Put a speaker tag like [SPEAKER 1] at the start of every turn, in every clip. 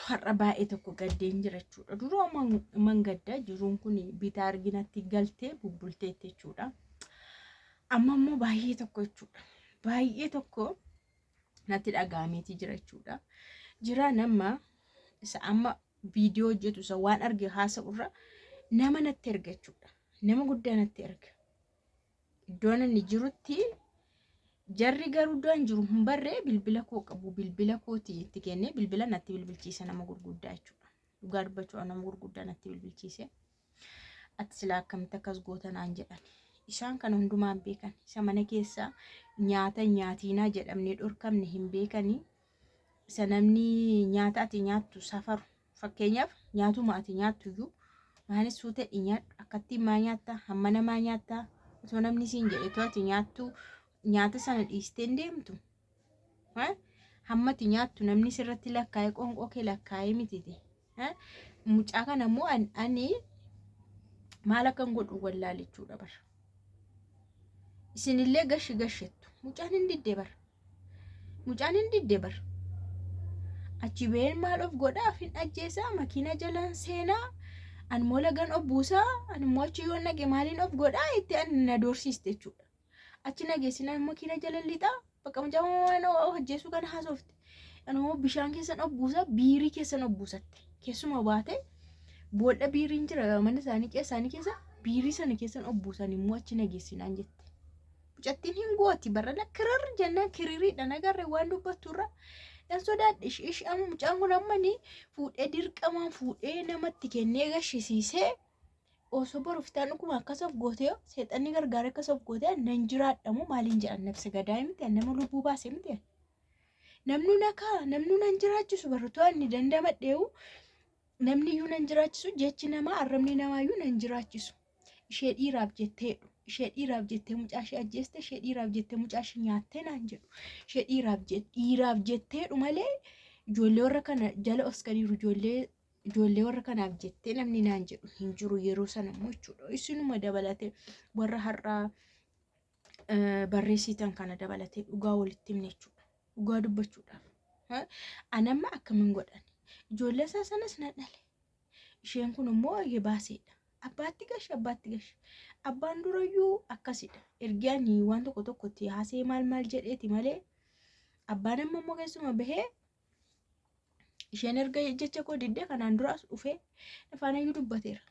[SPEAKER 1] Har'a baay'ee tokko gaddeen jira jechuudha. Duruu man gadda jiruun kun bitaa arginatti galtee bubbulteetti jechuudha. Amma immoo baay'ee tokko jechuudha. Baay'ee tokko natti dhaga'ameeti jira jechuudha. Jira nama isa amma viidiyoo hojjetu isa waan arge haasa'urra nama natti erga jechuudha. Nama guddaa natti erga. Iddoon inni jirutti jarri garuu iddoo hin jiru hin barree bilbila koo qabu bilbila kooti itti kennee bilbila natti bilbilchiise nama gurguddaa jechuudha. Dhugaa dubbachuudhaaf nama gurguddaa natti bilbilchiise. Ati silaa akkamitti akkas goota naan jedhan. Isaan kana hundumaa hin beekan. Isa mana keessaa nyaata nyaatiinaa jedhamnee dhorkamne hin beekanii. Isa namni nyaata ati nyaattu safaru. Fakkeenyaaf nyaatuma ati nyaattu iyyuu maalis suutedhi nyaadhu akkattiin maa nyaatta hammana maa nyaatta otoo namni siin jedhe otoo ati nyaattu nyaata sana dhiistee hin deemtu. Hamma ati nyaattu namni sirratti lakkaa'ee qoonqoo kee lakkaa'ee mititi. Mucaa kana immoo ani maal akkan godhu wallaale jechuudha bara. Isinillee gashi gashettu. Mucaan hin didde bara. Mucaan hin didde bar. Achi ba'een maal of godhaa of hin ajjeesaa makiina jalaan seenaa animmoo lagan of buusaa animmoo achi yoo naqe maaliin of godhaa itti ani na doorsiiste jechuudha. Achi na geessinaan makiina jala lixaa bakka mucaan waan of ajjeesuu kana haasofte. Animmoo bishaan keessan of buusaa biirii keessan of buusatte. Keessuma baate boolla biiriin jira mana isaanii qe'ee isaanii keessa biirii sana keessan of buusan immoo achi na geessinaan jette. Mucattiin hin gooti barana kirir jennaan kiririidha nagarre waan dubbatturra. Nan sodaadhe ish ish amma mucaan kun ammani fuudhee dirqamaan fuudhee namatti kennee gashisiisee osoo boruftaan dhuguma akkas of gootee seexanni gargaaree akkas of gootee nan jiraadha moo maaliin jedhan nafsa gadaa miti nama lubbuu baase miti. Namni nakaa namni nan jiraachisu baratu ani dandamadheewu namni iyyuu nan jiraachisu jechi namaa arrabni namaa iyyuu nan jiraachisu. Ishee dhiiraaf jettee jedhu. Ishee dhiiraaf jettee mucaa ishee ajjeeste, ishee dhiiraaf jettee mucaa ishee nyaattee naan jedhu. Ishee dhiiraaf dhiiraaf jetteedhu malee ijoollee warra kana jala oskaniiru ijoollee ijoollee warra kanaaf jettee namni naan jedhu hin jiru yeroo sana immoo jechuudha. Isinuma dabalatee warra har'aa barreessitan kana dabalatee dhugaa walitti himne jechuudha. Dhugaa dubbachuudhaaf. Anamma akkamiin godhan? Ijoollee isaa sanas nan dhale. Isheen kun immoo eege baaseedha. Abbaatti gashi abbaatti gashi. Abbaan durayyuu akkasidha. Ergi ani waan tokko tokkotti haasee maal maal jedheeti malee abbaan amma immoo keessuma bahee isheen erga jecha koo diddee kanaan dura as dhufee afaanayyuu dubbateera.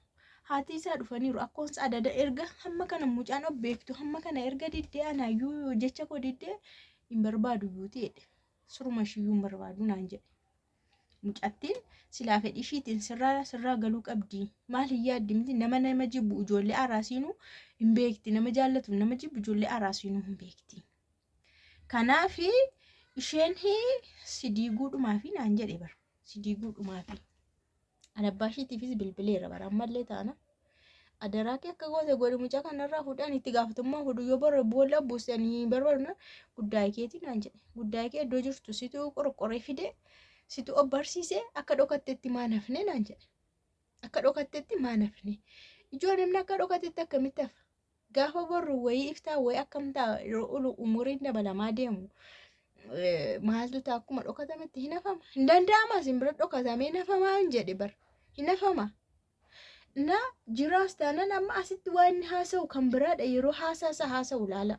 [SPEAKER 1] Haati isaa dhufaniiru akkoonsa adada erga hamma kana mucaan of beektu hamma kana erga diddee anaayyuu jecha koo diddee hin barbaadu iyyuuti jedhe. Suruma ishiyyuu hin barbaadu naan jedhe. Mucattiin silaa fedhii ishiitiin sirraa sirraa galuu qabdi. Maal hin yaaddi miti nama nama jibbu ijoollee araasiinuu hin beekti. Nama jaallatu nama jibbu ijoollee araasiinuu hin beekti. Kanaaf isheen si diiguudhumaafi naan jedhe bara. Si diiguudhumaafi. Ani abbaa ishiitiifis bilbileera bara ammallee taana. Adaraa kee akka goote godhi mucaa kanarraa fuudhan itti gaafatamummaa fudhu yoo bara boolla buusanii barbaadna guddaa keetii naan jedhe. Guddaa kee iddoo jirtu situ qorqoree fide situ of barsiise akka dhokattetti maa nafne naan jedhe. Akka dhokattetti maa nafne. Ijoo namni akka dhokatetti akkamitti hafa? Gaafa borru wayii iftaa wayii akkam ta'a yeroo olu umuriin dabalamaa deemu maaltu ta'a akkuma dhokatametti hin hafama. Hin danda'ama isin bira dhokatamee hin hafamaa hin jedhe bar. Hin hafama. Na jiraas taanaan amma asitti waan inni haasa'u kan biraadha yeroo haasaa isaa haasa'u laala.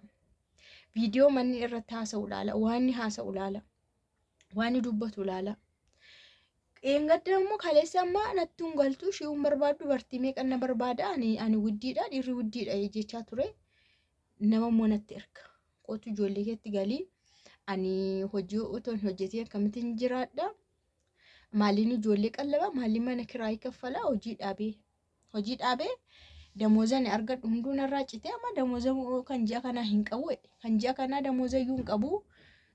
[SPEAKER 1] Viidiyoo manni irratti haasa'u laala. Waan inni haasa'u laala. Waan inni dubbatu laala. Dheengadda immoo kaleessa amma natti hin galtu ishee hin barbaaddu dubartii meeqan na barbaada ani ani wuddiidha dhiirri wuddiidha jechaa ture nama immoo natti erga kootu ijoollee keetti galii ani hojii otoo hin hojjetiin akkamittiin jiraadha maaliin ijoollee qallaba maaliin mana kiraayii kaffala hojii dhaabee hojii dhaabee damooza ani argadhu hunduu narraa citee amma damooza kan ji'a kanaa hin qabu jedhe. Kan ji'a kanaa damooza iyyuu hin qabu.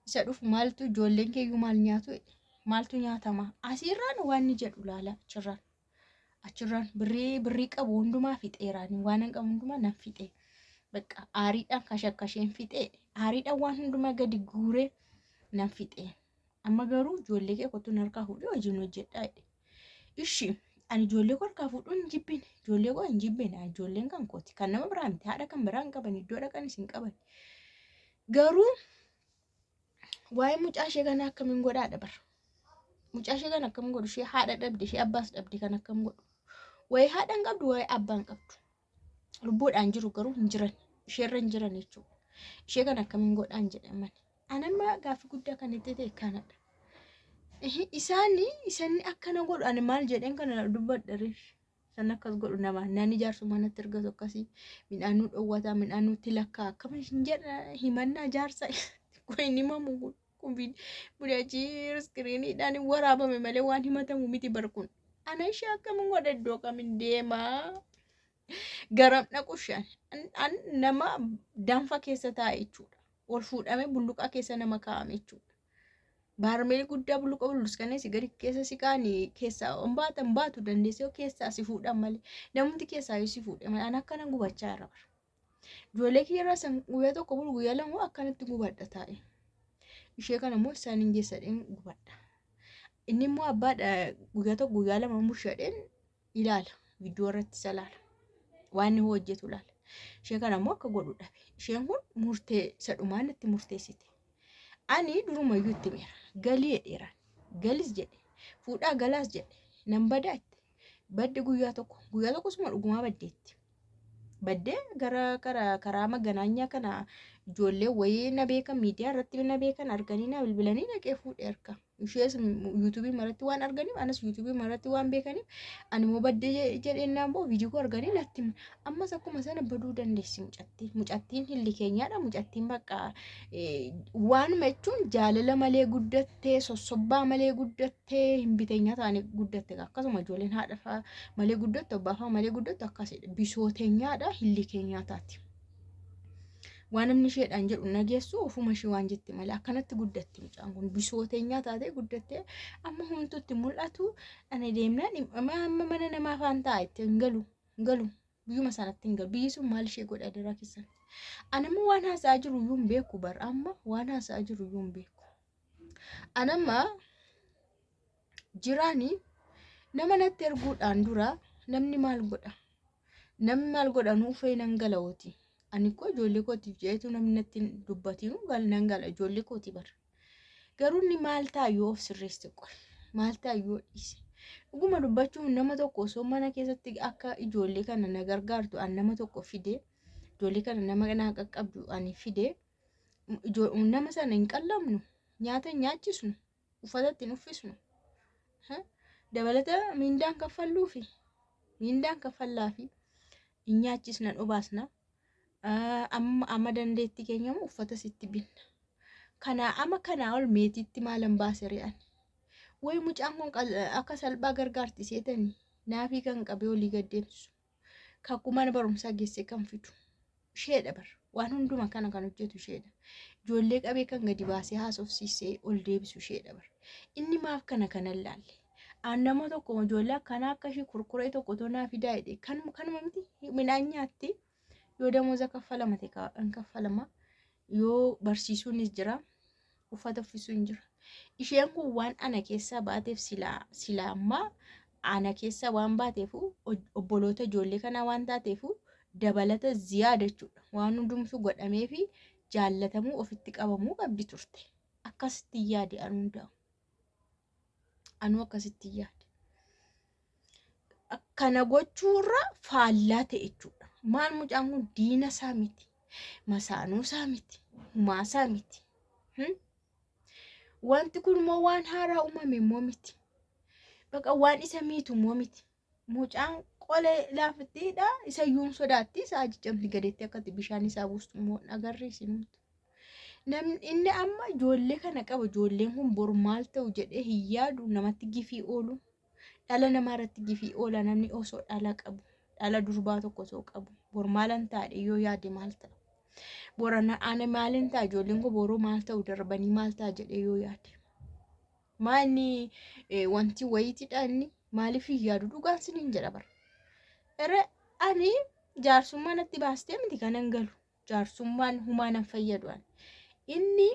[SPEAKER 1] Isa dhufu maaltu ijoolleen keeyyuu maal nyaatu jedhe. Maaltu nyaatama? Asiirraan waan inni jedhu laala achirraan. Achirraan birrii birrii qabu hundumaa fixeeraani waan hin qabu hundumaa nan fixee. Bakka aariidhaan kashakkasheen fixee aariidhaan waan hundumaa gadi guuree nan fixee. Amma garuu ijoollee kee kottu harkaa fuudhee hojiin hojjedhaa jedhe. Ishi ani ijoollee koo harkaa fuudhuu hin jibbine. Ijoollee koo hin jibbine. Ijoolleen kan kooti. Kan nama biraa miti. Haadha kan biraa hin qaban. Iddoo dhaqanis hin qaban. Garuu waa'ee mucaa ishee kanaa akkamiin godhaadha bara. Mucaa ishee kan akkam godhu ishee haadha dhabde ishee abbaas dhabde kan akkam godhu. Wayii haadha hin qabdu wayii abbaa hin qabdu. Lubbuudhaan jiru garuu hin jiran isheerra hin jiran jechuudha. Ishee kan akkamiin godhaan jedhaman. Anamma gaaffii guddaa kan itti ta'e kanadha. Isaani isanni akkana godhu ani maal jedheen kana dubbadha ree. San akkas godhu nama naan ijaarsummaa natti ergatu akkasii midhaan nu dhowwataa midhaan nutti lakkaa akkam hin jedha himannaa jaarsa kun hin himamu kun kun viidiyoo iskiriiniidhaan waraabame malee waan himatamu miti bar kun. Ana ishee akkamin godha iddoo kamin deemaa garam dhaqu ishee an nama danfa keessa taa'e jechuudha. Ol fuudhamee bulluqaa keessa nama kaa'ame jechuudha. Baarmeelii guddaa bulluqa bulluskanii si gadi keessa si kaa'anii keessaa hin baatan baatu dandeessee keessaa si fuudhan malee namni keessaa yoo si fuudhe malee an akkana gubachaa jira bara. Ijoollee kiyya irraa san guyyaa tokko bulu guyyaa lama akkanatti gubadha taa'e. Ishee kana immoo isaan hin geessadheen gubadha. Inni immoo abbaadha guyyaa tokko guyyaa lama mushadheen ilaala. Viidiyoo irratti isa ilaala. Waan inni hojjetu ilaala. Ishee kana immoo akka godhu dhabe. Isheen kun murtee isa dhumaa natti murteessite. Ani durumayyuu itti beera. Galii jedheeraan. Galis jedhe. Fuudhaa galaas jedhe. Nan badaa itti. Badde guyyaa tokko. Guyyaa tokko suma dhugumaa baddeetti. Baddee gara karaa maganaanyaa kana ijoollee wayii na beekan miidiyaa irratti na beekan arganii na bilbilanii dhaqee fuudhee harka. Ishees yuutuubii maratti waan arganiif anas yuutuubii maratti waan beekaniif ani immoo baddee jedheen naan boo viidiyoo koo arganii natti himan. Ammas akkuma sana baduu dandeessi mucattiin. Mucattiin hilli keenyaadha. Mucattiin bakka waanuma jechuun jaalala malee guddattee sossobbaa malee guddattee hin biteenyaa ta'anii guddatte. Akkasuma ijoolleen haadha fa'aa malee guddattu abbaa fa'aa malee guddattu akkasidha. Bisooteenyaadha hilli keenyaa taati. Waan namni isheedhaan jedhu nageessu ofuma ishee waan jette malee akkanatti guddatti mucaan kun bisooteenyaa taatee guddattee amma homtuutti mul'atu ani deemnaan amma mana namaa afaan ta'a itti hin galu hin galu biyyuma sanatti hin galu biyyi sun maal ishee godha daraa keessan. Ani amma waan haasa'aa jiru iyyuu hin beeku bar amma waan haasa'aa jiru iyyuu hin beeku. Ani amma jiraani nama natti erguudhaan dura namni maal godha? Namni maal godha nuu fee nan galawooti. Ani koo ijoollee kootiif jedheetu namni natti hin dubbatinu gal nan gala ijoollee kooti bara. Garuu inni maal ta'a yoo of sirreesse qoy maal ta'a yoo dhiise. Dhuguma dubbachuun nama tokko osoo mana keessatti akka ijoollee kana na gargaartu an nama tokko fide ijoollee kana nama naa qaqqabdu ani fide nama sana hin qallamnu nyaata hin nyaachisnu uffata ittiin uffisnu dabalata miindaan kaffalluufi miindaan kaffallaafi hin nyaachisna dhobaasna amma amma dandeettii keenya immoo uffata sitti binna kanaa ama kanaa ol meetiitti maalan baase re'an way mucaan kun akka salphaa gargaarti seetanii naafii kan qabee olii gad deemsisu kakuu mana barumsaa geessee kan fidu isheedha bar waan hunduma kana kan hojjetu isheedha ijoollee qabee kan gadi baasee haasofsiisee ol deebisu isheedha bar inni maaf kana kana laalle aan nama tokko ijoollee akkanaa akka ishee kurkuree tokko otoo naa fidaa jedhe kanuma miti midhaan nyaatti yoo damooza kaffalama ta'e hin kaffalama yoo barsiisuunis jira uffata uffisuun jira. Isheen kun waan ana keessaa baateef silaa silaa ammaa ana keessaa waan baateef obboloota ijoollee kanaa waan taateef dabalata ziyaada jechuudha. Waan hundumtuu godhameefi jaallatamuu ofitti qabamuu qabdi turte. Akkasitti yaade anuu hundaa'u. Anuu akkasitti yaade. Kana gochuurra faallaa ta'e jechuudha. Maal mucaan kun diina isaa miti. Masaanuu isaa miti. Humaa isaa miti. Wanti kun immoo waan haaraa uumame immoo miti. Baqa waan isa miitu immoo miti. Mucaan qola laafittiidha. Isa iyyuu hin sodaatti. Isa ajajamti gadeetti akkatti bishaan isaa buustu immoo agarree isinumtu. Namni inni amma ijoollee kana qaba. Ijoolleen kun boru maal ta'u jedhee hin yaadu namatti gifii oolu. Dhala namaa irratti gifii oola namni osoo dhala qabu. Dhala durbaa tokko osoo qabu. Bor maalan taa'e yoo yaade maal ta'a? Bor ana maalin ta'a ijoolleen koo boruu maal ta'u darbanii maal ta'a jedhee yoo yaade. Maa inni wanti wayiitidha inni maaliif hin yaadu dhugaan siniin jedha bara. Ere ani jaarsummaa natti baastee miti kanan galu. Jaarsummaan humaa nan fayyadu ani. Inni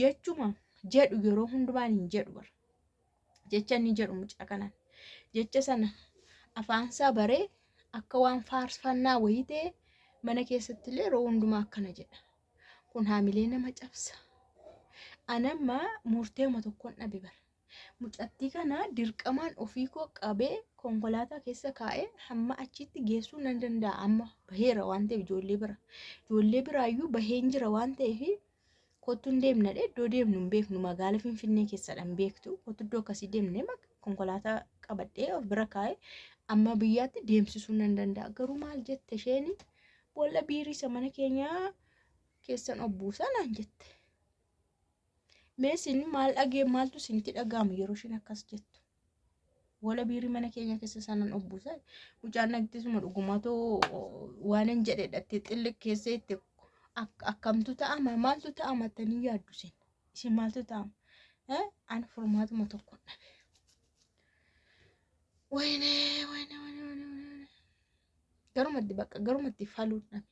[SPEAKER 1] jechuma jedhu yeroo hundumaan hin jedhu bara. Jecha inni jedhu mucaa kanaan. Jecha sana afaansaa baree akka waan faarfannaa wayii ta'e mana keessatti illee yeroo hundumaa akkana jedha. Kun haamilee nama cabsa. Anamma murteema tokkoon dhabe bara. Mucattii kana dirqamaan ofii koo qabee konkolaataa keessa kaa'ee hamma achitti geessuu nan danda'a. Amma baheera waan ta'eef ijoollee bira. Ijoollee biraayyuu baheen jira waan ta'eef kottu hin deemna dhee, iddoo deemnu hin beeknu, magaala Finfinnee keessadha hin beektu. Kottu iddoo akkasii deemnee konkolaataa qabadhee of bira kaa'ee amma biyyaatti deemsisuu nan danda'a. Garuu maal jette isheen? Boolla biirii isa mana keenyaa keessan obbuusaa naan jette. Mee isin maal dhagee, maaltu isinitti dhaga'ama yeroo isheen akkas jettu? Boolla biirii mana keenya keessa sanan obbuusaa. Mucaan nagtisuma dhugumatoo waan hin jedhe dhattee xilli keessa itti akkamtu ta'ama, maaltu ta'ama attanii yaaddu isin? Isin maaltu ta'ama? Ani furmaatuma tokko dhabe. Wayne, wayne, wayne, wayne, wayne. Garumatti bakka garumatti faluun dhabe.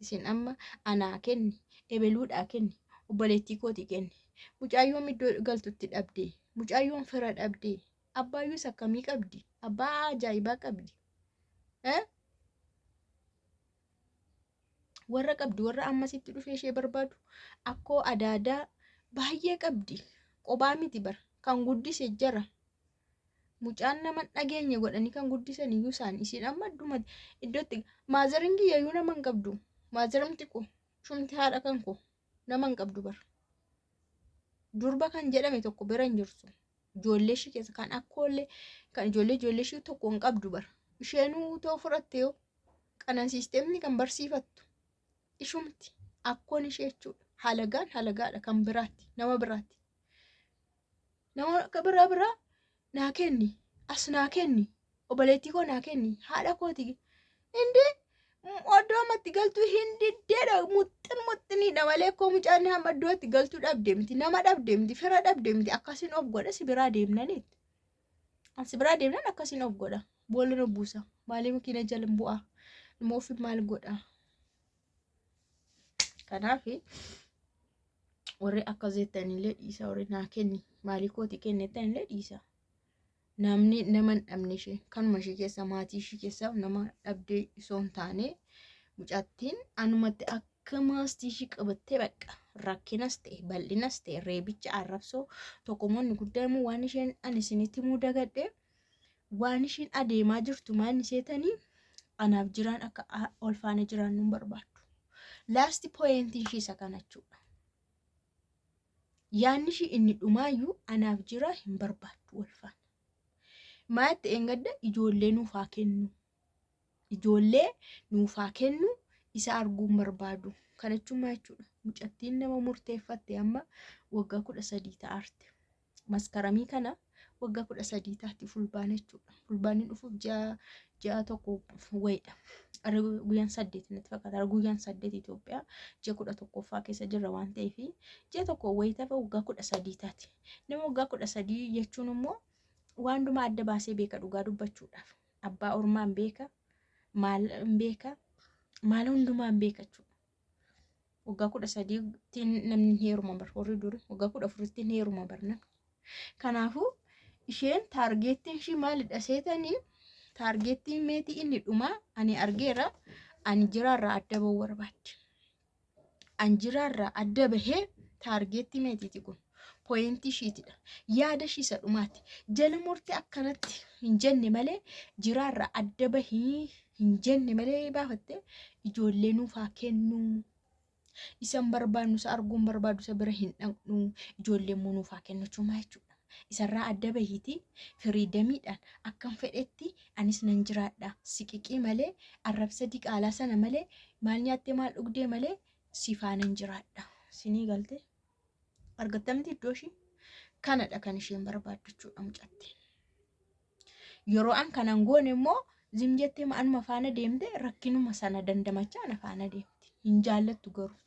[SPEAKER 1] Isin amma anaa kenni, ebeluudhaa kenni, obboleettii kootii kenni. Mucaayyoon iddoo galtutti dhabde, mucaayyoon fira dhabde, abbaayyuus akkamii qabdi? Abbaa ajaa'ibaa qabdi. Warra qabdi, warra ammasitti dhufee ishee barbaadu, akkoo adaadaa baay'ee qabdi. Qobaa miti bara, kan guddise jara. Mucaan nama hin dhageenye godhanii kan guddisan iyyuu isaan. Isiin amma adduma iddootti maazarin kiyyayyuu nama hin qabdu. Maazarimti koo shumti haadha kan koo nama hin qabdu bara. Durba kan jedhame tokko bira hin jirtu. Ijoollee ishii keessa kan akkoollee kan ijoollee ishii tokko hin qabdu bara. Isheenuu too fudhatte yoo qanansiisteemni kan barsiifattu ishumti akkoon ishee jechuudha. Halagaan halagaadha, kan biraatti, nama biraatti. Nama akka biraa biraa naa kenni, as naa kenni, obboleettii koo naa kenni, haadha kooti. Indi oddoo ammatti galtuu hin diddeedha, muxxin muxxiniidha malee koo mucaan hamma iddoo itti galtuu dhabde miti, nama dhabde miti, fira dhabde miti. Akkasiin of godha si biraa deemnaniit. Si biraa deemnan akkasiin of godha. Boolla na buusa. Maalii makiina jala hin bu'aa. Immoo ofi maal godha? Kanaaf warri akkas jettanillee dhiisa, warri naa kenni maalii kooti kennettanillee dhiisa. Namni nama hin dhabne ishee kanuma ishee keessa maatii ishee keessa nama dhabdee osoo hin taane, mucattiin anumatti akka maastii ishii qabattee bakka rakkinas ta'e bal'inas ta'e reebicha arrabsoo tokkomoonni guddaa immoo waan isheen ani isinitti himuu dagadhe, waan isheen adeemaa jirtu maal seetanii, anaaf jiraan akka ol faana jiraannu hin barbaaddu. Last point ishii isa kana jechuudha. Yaanni ishii inni dhumaayyuu anaaf jiraa hin barbaaddu wal faana. Maatti eengadda ijoollee nuuf haa kennu. Ijoollee nuuf haa kennu, isa arguu hin barbaadu. Kana jechuun maal jechuudha? Mucattiin nama murteeffatte amma waggaa 13 ta'aarte. Maskaramii kana waggaa 13 taati, fulbaana jechuudha. Fulbaanni dhufuuf ji'a tokko wayiidha. Arra guyyaan 8 natti fakkaata. Arra guyyaan 8 Itoophiyaa ji'a 11ffaa keessa jirra waan ta'eef ji'a tokko wayii tafe waggaa 13 taati. Nama waggaa 13 jechuun immoo waan hundumaa adda baasee beeka dhugaa dubbachuudhaaf. Abbaa ormaa hin beeka, maal hin beeka, maal hundumaa hin beeka jechuudha. Waggaa 13tti namni hin heeruma bar, warri duri waggaa 14tti hin heeruma bar namni. Kanaafuu isheen taargeettiin ishii maalidha seetanii? Taargeettiin meetii inni dhumaa ani argeera, ani jiraarraa adda bahuu barbaadde. An jiraarraa adda bahee taargeettii meetiiti kun. Pooyintii ishiitidha. Yaada ishii isa dhumaati. Jala murtee akkanatti hin jenne malee, jiraarraa adda bahii hin jenne malee, baafatte ijoollee nuuf haa kennu. Isa hin barbaannu, isa arguu hin barbaadu, isa bira hin dhaqnu, ijoollee immoo nuuf haa kennu jechuun maal jechuudha? Isarraa adda bahiitii firiidamiidhaan akkan fedhetti anis nan jiraadha. Siqiqii malee, arrabsa diqaalaa sana malee, maal nyaattee maal dhugdee malee si faanan jiraadha. Sinii galte argattamti iddoo ishii kanadha kan isheen barbaaddu jechuudha mucattiin. Yeroo an kanan goone immoo zim jettee anuma faana deemte, rakkinuma sana dandamachaa ana faana deemti. Hin jaallattu garuu.